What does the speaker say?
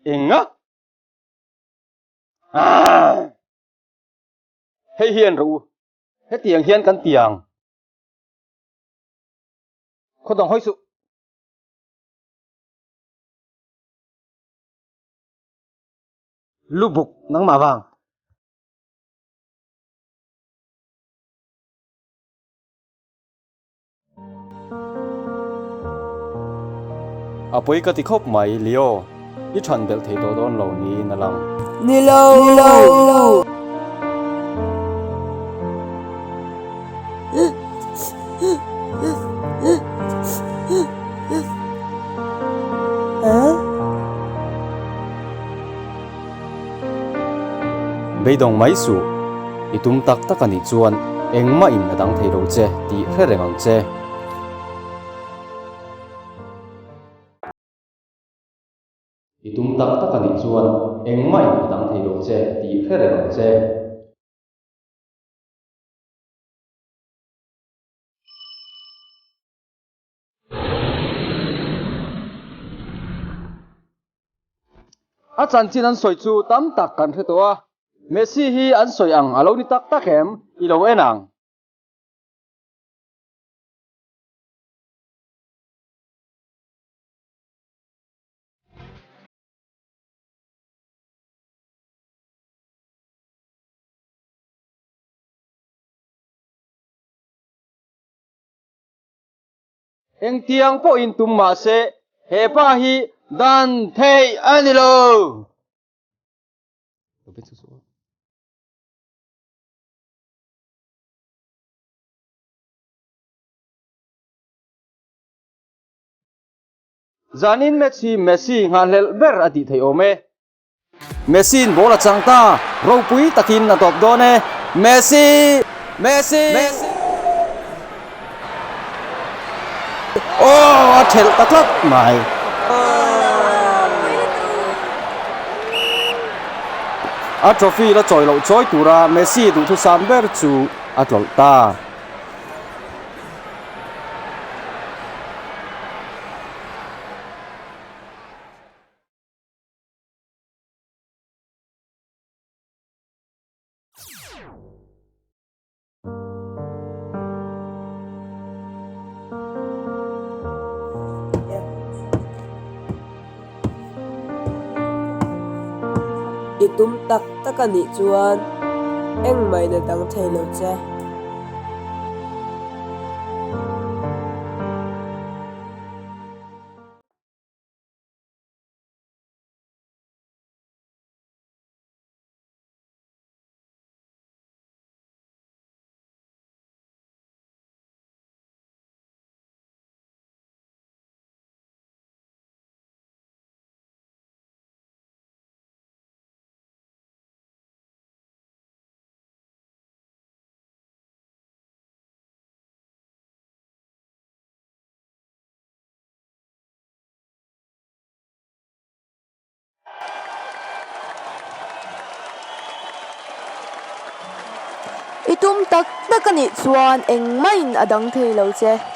Enga? Ah! Hei hian rawh u. Hetiang hian kan ti ang. Khaw dang hawi suh. Lubuk nangmah vang. A pawi ka ti khawp mai, Leo. I than belh thei tawh dawn lo niin a lang. Ni lo! Ni lo! Beidawng mai suh, i tum tak tak a nih chuan engmah in a dang thei lo che tih hre reng ang che. I tum tak tak a nih chuan engmah in a dang thei lo che tih hre reng ang che. A chanchin an sawi chu tam tak kan hre tawh a, Messi hi an sawi ang a lo ni tak tak em? I lo en ang. Engtiang pawhin tum mah se he pa hi dan theih a ni lo. Zanin match hi Messi nghahhlelh ber a tih theih awm e. Messi in ball a chang ta, ropui takin a tawp dawn e. Messi! Messi! Aw, a thelh ta tlat mai. A trophy la chawi loh chawi tura Messi duhthusam ber chu a tlawlh ta. I tum tak tak a nih chuan engmah in a dang thei lo che. I tum tak tak a nih chuan engmah in a dang thei lo che.